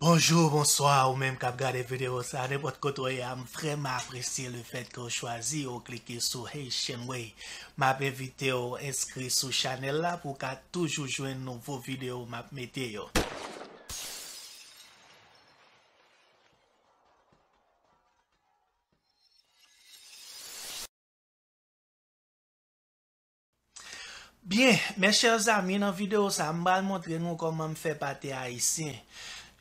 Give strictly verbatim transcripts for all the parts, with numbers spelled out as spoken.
Bonjou, bonswa, ou menm k ap gade videyo sa, nenpòt kote w ye a, m vrèman apresye le fèt ke w chwazi, w klike sou Haitian Way. M ap envite w enskri sou chanèl la pou w ka toujou jwenn nouvo videyo m ap mete yo. Byen, mes chers amis, nan videyo sa, m pral montre nou kòman m fè pate ayisyen.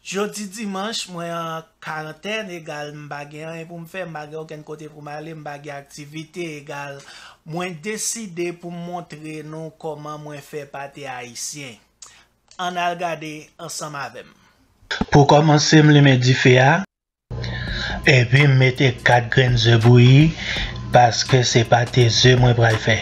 Jodi dimanch, mwen an karantèn, egal m pa gen anyen pou m fè, m pa gen okenn kote pou m ale, m pa gen aktivite, egal mwen deside pou m montre nou kòman mwen fè pate ayisyen. Ann al gade ansanm avè m. Pou kòmanse, m limen dife a. Epi m mete kat grenn ze bouyi, paske se pate ze mwen pral fè.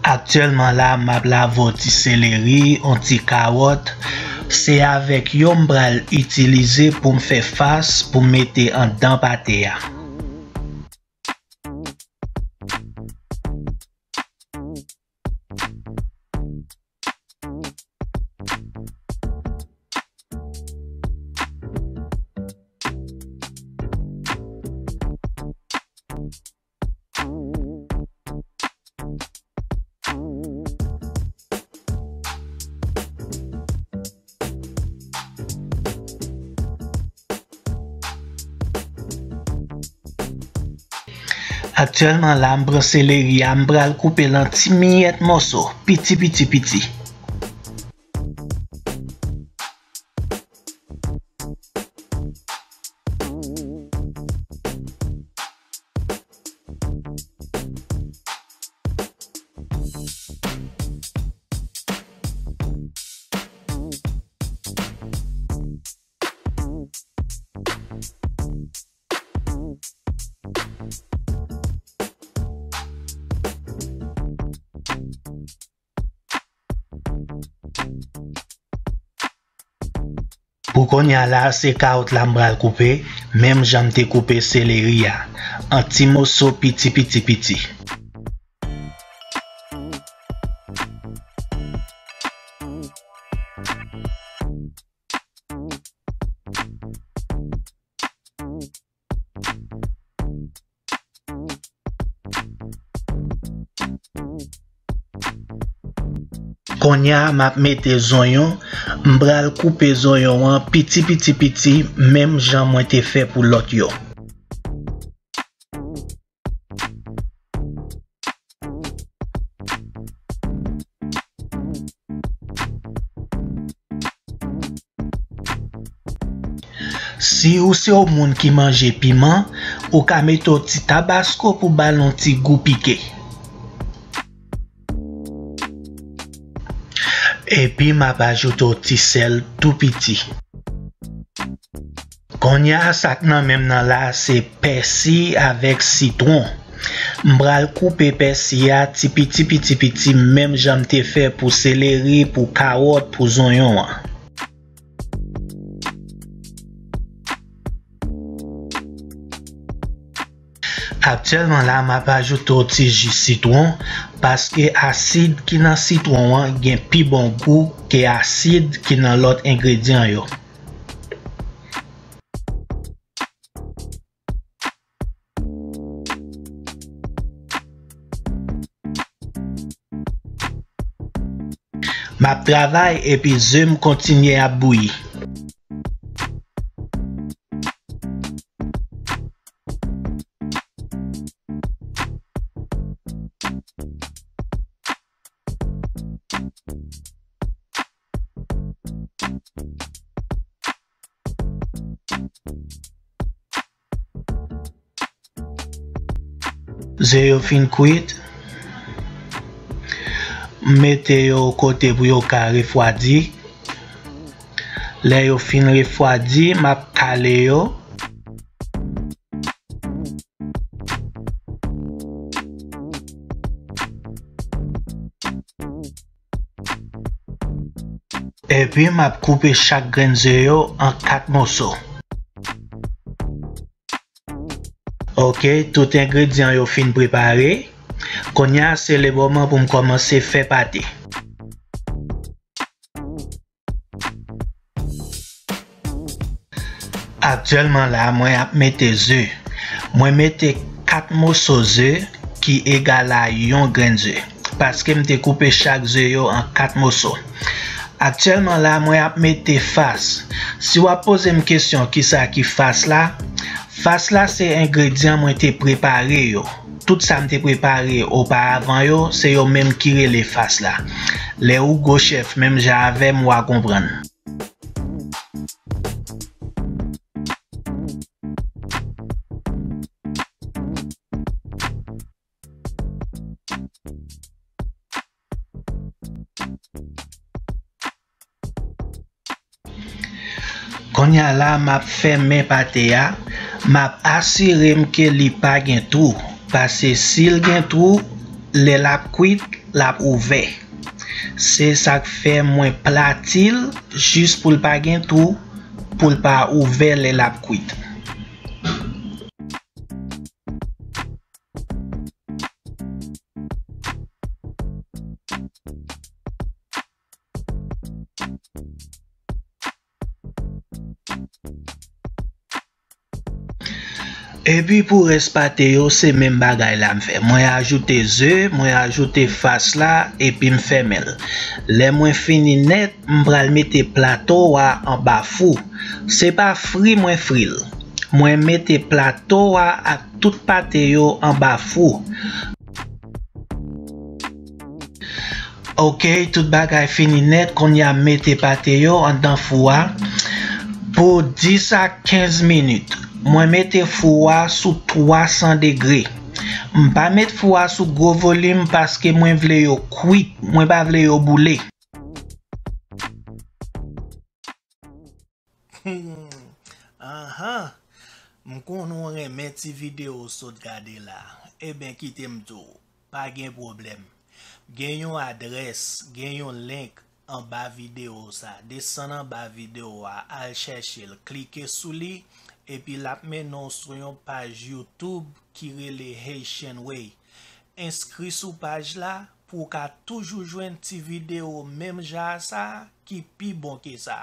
Aktyèlman la, m ap lave yon ti seleri, yon ti kawòt. Se avèk yo m pral itilize pou m fè fas pou m mete anndan pate a. Aktyèlman la, m pran seleri a, m pral koupe l an ti miyèt mòso, piti, piti, piti. Pou kounye a la, se kawòt la m pral koupe, menm jan m te koupe seleri a, an ti moso piti, piti, piti. Kounye a, m ap mete zonyon. M pral koupe zonyon an piti, piti, piti, menm jan mwen te fè pou lòt yo. Si ou se yon moun ki manje piman, ou ka mete yon ti tabasko pou ba l yon ti gou pike. Epi m ap ajoute yon ti sèl tou piti. Kounye a, sa k nan men m nan la, se pèsi avèk sitwon. M pral koupe pèsi a ti piti, piti, piti, menm jan m te fè pou seleri, pou kawòt, pou zonyon an. Aktyèlman la, m ap ajoute yon ti ji sitwon, paske asid ki nan sitwon an gen pi bon gou ke asid ki nan lòt engredyan yo. M ap travay epi ze m kontinye ap bouyi. Ze yo fin kwit, m mete yo kote pou yo ka refwadi. Lè yo fin refwadi, m ap kale yo. Epi m ap koupe chak grenn ze yo an kat moso. Ok, tout engredyan yo fin prepare. Kounye a, se le moman pou m kòmanse fè pate. Aktyèlman la, mwen ap mete ze. Mwen mete kat moso ze ki egal a yon grenn ze. Paske m te koupe chak ze yo an kat moso. Aktyèlman la, mwen ap mete fas. Si w ap poze m kesyon kisa ki fas la, fas la se engredyan mwen te prepare yo. Tout sa m te prepare oparavan yo, se yo menm ki rele fas la. Lè ou gwo chèf menm jan avè m, w a konprann. Kounye a la, m ap fèmen pate a. M ap asire m ke li pa gen twou. Paske si l gen twou, lè l ap kwit, l ap ouvè. Se sa k fè mwen plati l jis pou l pa gen twou, pou l pa ouvè lè l ap kwit. Epi pou rès pate yo, se menm bagay la m fè. Mwen ajoute ze, mwen ajoute fas la, epi m fèmen l. Lè mwen fini nèt, m pral mete plato a anba fou. Se pa fri mwen fri l. Mwen mete plato a ak tout pate yo anba fou. Ok, tout bagay fini nèt, kounye a m mete pate yo anndan fou a pou dis a kenz minit. Mwen mete fou a sou twa san degre. M pa met fou a sou gwo volim paske mwen vle yo kwit, mwen pa vle yo boule. Anhan! M konnen w renmen ti videyo w sot gade la. Ebyen, kite m di w, pa gen pwoblèm. Gen yon adrès, gen yon link anba videyo sa. Desann anba videyo a, al chèche l, klike sou li, epi l ap mennen w sou yon paj YouTube ki rele Haitian Way. Enskri sou paj la pou w ka toujou jwenn ti videyo menm jan a sa ki pi bon ke sa.